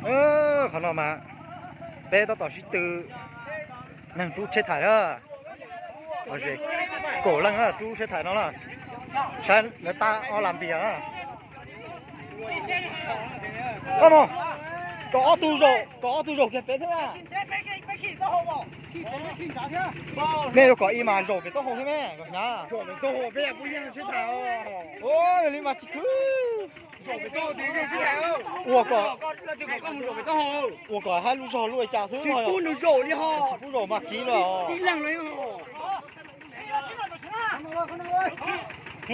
Qhov no mas peb tab tom sib tw neeg rub tsheb thais na. Kaum leej rub tsheb thais no na. Saib lawv tab ob lam npias na. Koj mus, kom ob tug zaum, kom ob tug zaum kiag pem thiab na. Nej yuav kom ib mas zaum pem taub hau thiab me, kom hnyav. Ua li mas tsis khwv. Ua kom, ua kom hab lub zog lub cas xwb, tsis pub zaum mas kiv lawm. Wb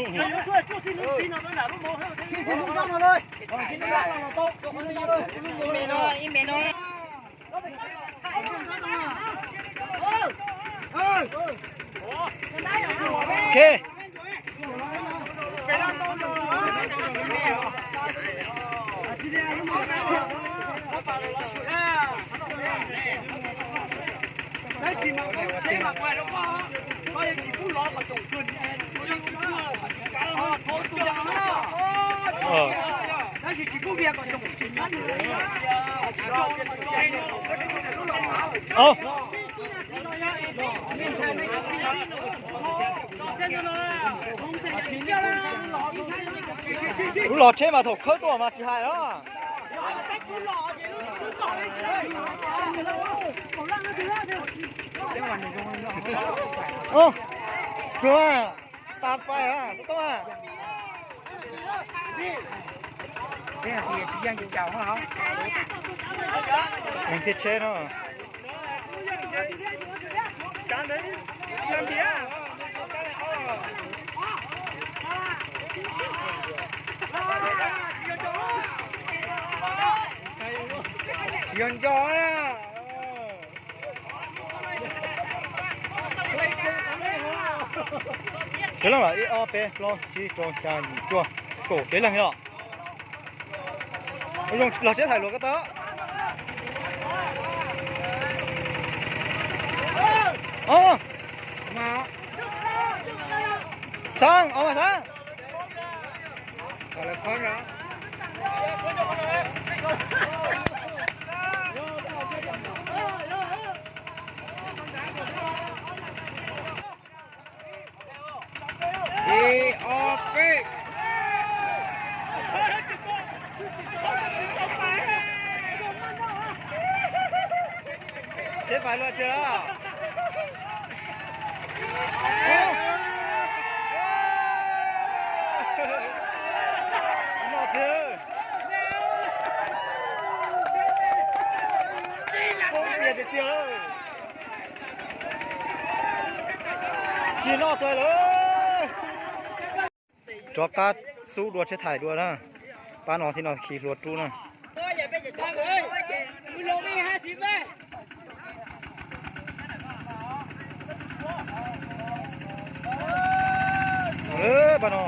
los tsheb mas thaum khawb tuaj mas tsis hais na. Tsuag, tas fais xov tooj. Eeg thiab tsheb no. Tsis yog nco na. Sawv leej los ib ob peb plaub tsib rau xya yim cuaj kaum peb leeg yom. Los tsheb thais luag ko taw. Xab, o mas Xab. Ib ob peb. Tsheb pais luag tiag lawm. Noj tiag. Poob tiag tiag tiag lawm. Tsis noj txawg lawm. Rov qab xub dua tsheb thais dua na. Pab no thiab no khi hlua rub na. Pab no.